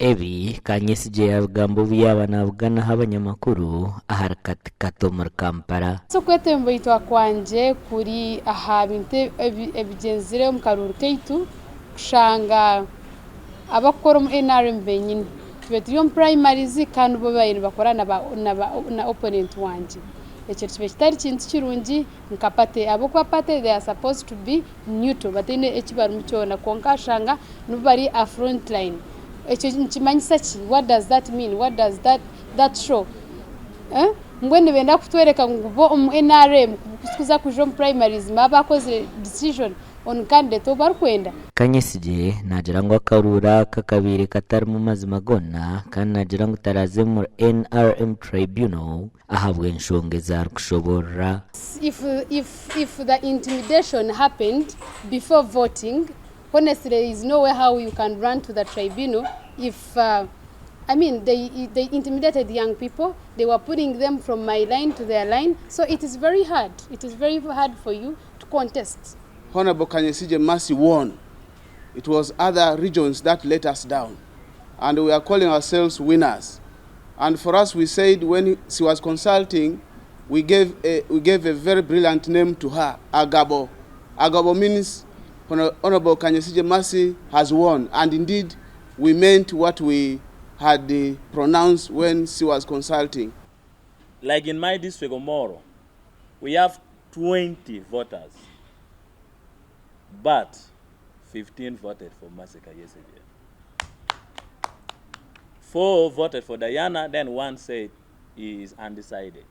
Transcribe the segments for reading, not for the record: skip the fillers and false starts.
Ebi Kanyesigye yaabigamba obu yaaba naabuganaho abanyamakuru ahari Katikati omuri Kampala. Okwetomboitwa kwangye kuri aha bintu ebigyenzire omu karuuru kaitu kushanga abakukora omu NRM benyini tube turi omu primaries kandi bo babaire nibakora na opponent wangye. Ekyo kibaire kitari kintu kirungi nka party ahabw'okuba party they are supposed to be neutral bataine eki barimu kyona kwonka oshanga nibo bari aha front line. Ekyo nikimanyisa ki? What does that mean? What does that that show? Mbwenu nibenda kutworeka ngu bo omu NRM kuza kwija omu primaries nibaba bakozire decision on candidate ou barikwenda. Kanyesigye naagira ngu akaruuru aka kabaire katarimu mazima goona kandi naagira ngu taraaze omuri NRM Tribunal ahabw'enshonga ezi arikushoboorora. If if if the intimidation happened before voting, honestly there is no way how you can run to the tribunal if uh, I mean they they intimidated young people, they were putting them from my line to their line, so it is very hard. It is very hard for you to contest. Honorable Kanyesigye Mercy won. It was other regions that let us down. And we are calling ourselves winners. And for us, we said when she was consulting, we gave a, we gave a very brilliant name to her, Agabo. Agabo means Honorable Kanyesigye Mercy has won. And indeed, we meant what we had uh, pronounced when she was consulting. Like in my district, Omoro, we have 20 voters, but 15 voted for Mercy Kanyesigye. 4 voted for Diana, then one said he is undecided.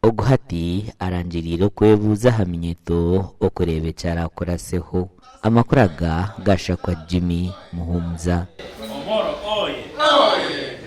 Ogu hati arangiriire okwebuuza aha minyeto okureeba eki araakuraseho. Amakuru aga gashakwa Jimmy Muhumuza. Omoro oye!